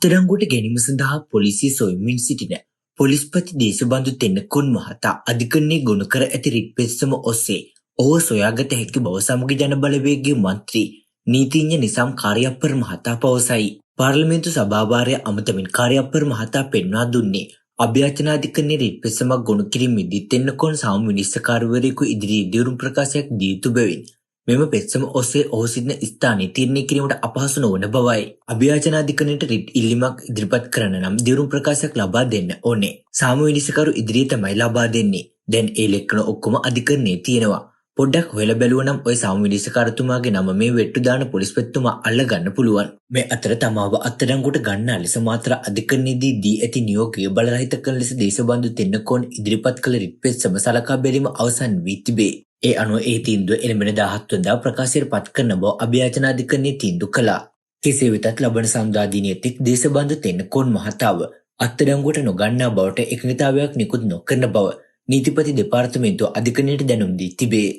අත්අඩංගුවට ගැනීම සඳහා පොලිසිය සොයමින් සිටින පොලිස්පති දේශබන්දු තෙන්නකෝන් මහතා අධිකරණයේ ගොනු කර ඇති රිට් පෙත්සම ඔස්සේ ඔහුව සොයාගත හැකි බව සමගි ජන බලවේගයේ මන්ත්‍රී නීතිඥ නිසාම් කාරියප්පර් මහතා පවසයි. පාර්ලිමේන්තු සභාභාරය අමතමින් කාරියප්පර් මහතා පෙන්වා දුන්නේ අභ්‍යාචනාධිකරණයේ රිට් පෙත්සමක් ගොනු කිරීමේදී තෙන්නකෝන් සාම විනිශ්චයකාරවරයෙකු ඉදිරියේ දිවුරුම් ප්‍රකාශයක් දිය යුතු බැවින් මෙම පෙත්සම ඔස්සේ ඔහු සිටින ස්ථානය තීරණය කිරීමට අපහසු නොවන බවයි. අභියාචනාධිකරණයට රිට් ඉල්ලීමක් ඉදිරිපත් කරන්න නම් දිවුරුම් ප්‍රකාශයක් ලබා දෙන්න ඕනේ. සාම විනිශ්චයකරු ඉදිරියේ තමයි ලබා දෙන්නේ. දැන් ඒ ලෙක්කන ඔක්කොම අධිකරණයේ තියෙනවා. පොඩ්ඩක් හොයලා බැලුව නම් ඔය සාම විනිශ්චයකාරතුමාගේ නම මේ වෙට්ටු දාන පොලිස්පතිතුමා අල්ලගන්න පුළුවන්. මේ අතර තමාව අත්අඩංගුවට ගන්නා ලෙස මාතර අධිකරණයේදී දී ඇති නියෝගය බලරහිත කරන ලෙස දේශබන්දු තෙන්නකෝන් ඉදිරිපත් කළ රිට් පෙත්සම සලකා බැලීම අවසන් වී තිබේ. ඒ අනුව ඒ තීන්දුව එළඹෙන 17 වනදා ප්‍රකාශයට පත් කරන බව අභියාචනාධිකරණය තීන්දුව කළා. කෙසේ වෙතත් ලබන සඳුදා දිනය තෙක් දේශබන්දු තෙන්නකෝන් මහතාව අත්අඩංගුවට නොගන්නා බවට එකඟතාවයක් නිකුත් නොකරන බව නීතිපති දෙපාර්තමේන්තුව අධිකරණයට දැනුම් දී තිබේ.